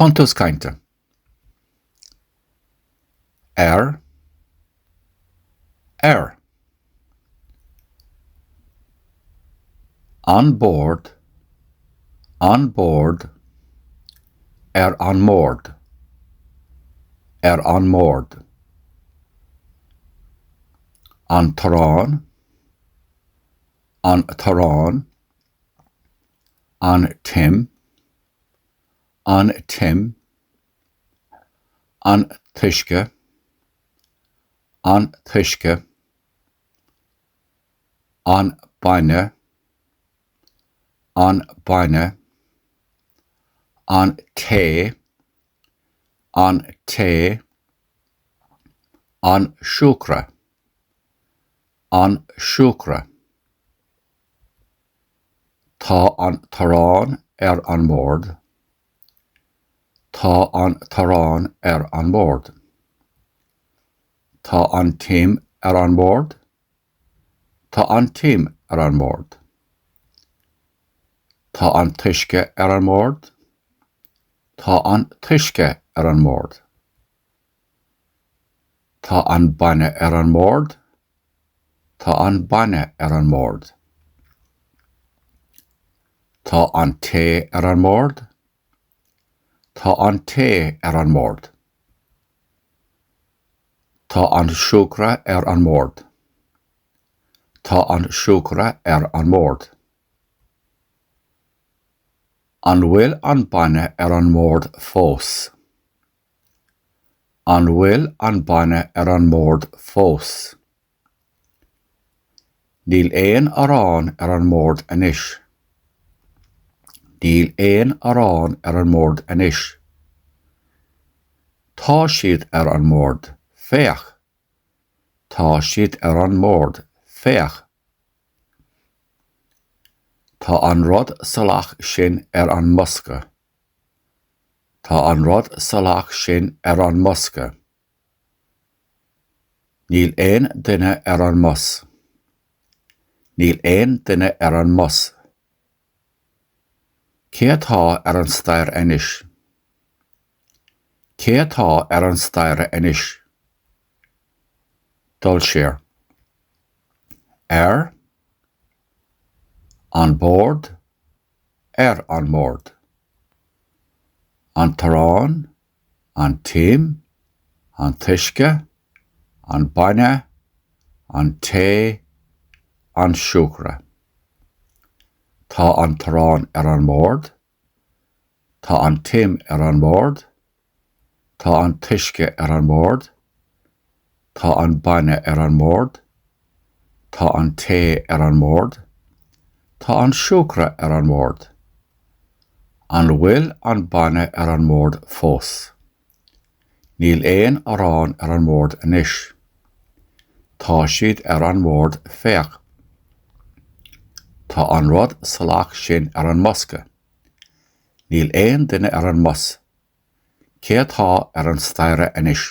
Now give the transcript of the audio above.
Buntús cainte. Ar. Ar. An bord. An bord. Ar an mbord. Ar an mbord. An t-arán. An t-arán. An t-im. An t-im. An t-uisce. An t-uisce. An bainne. An bainne. An tae. An tae. An siúcra. An siúcra. Tá an t-arán ar an mbord. Tá an t-arán ar an mbord. Tá an t-im ar an mbord. Tá an t-im ar an mbord. Tá an t-uisce ar an mbord. Tá an t-uisce ar an mbord. Tá an bainne ar an mbord. Tá an bainne ar an mbord. Tá an tae ar an mbord. Tá an tae ar an mbord. Tá an siúcra ar an mbord. Tá an siúcra ar an mbord. An bhfuil an bainne ar an mbord fós? An bhfuil an bainne ar an mbord fós? Níl aon arán ar an mbord anois. Níl aon arán ar an mbord anois. Tá siad ar an mbord, féach! Tá siad ar an mbord, féach! Tá an rud salach sin ar an mbosca. Tá an rud salach sin ar an mbosca. Níl aon duine ar an mbus. Níl aon duine ar an mbus. Cé atá ar an staighre anois? Cé atá ar an staighre anois? Dul siar. Ar an bord. Ar an mbord. An t-arán, an t-im, an t-uisce, an bainne, an tae, an siúcra. Tá an t-arán ar an mbord. Tá an t-im ar an mbord. Tá an t-uisce ar an mbord. Tá an bainne ar an mbord. Tá an tae ar an mbord. Tá an siúcra ar an mbord. An bhfuil an bainne ar an mbord fós? Níl aon arán ar an mbord anois. Tá siad ar an mbord, féach. Tá an rud salach sin ar an mbosca. Níl aon duine ar an mbus. Cé atá ar an staighre anois?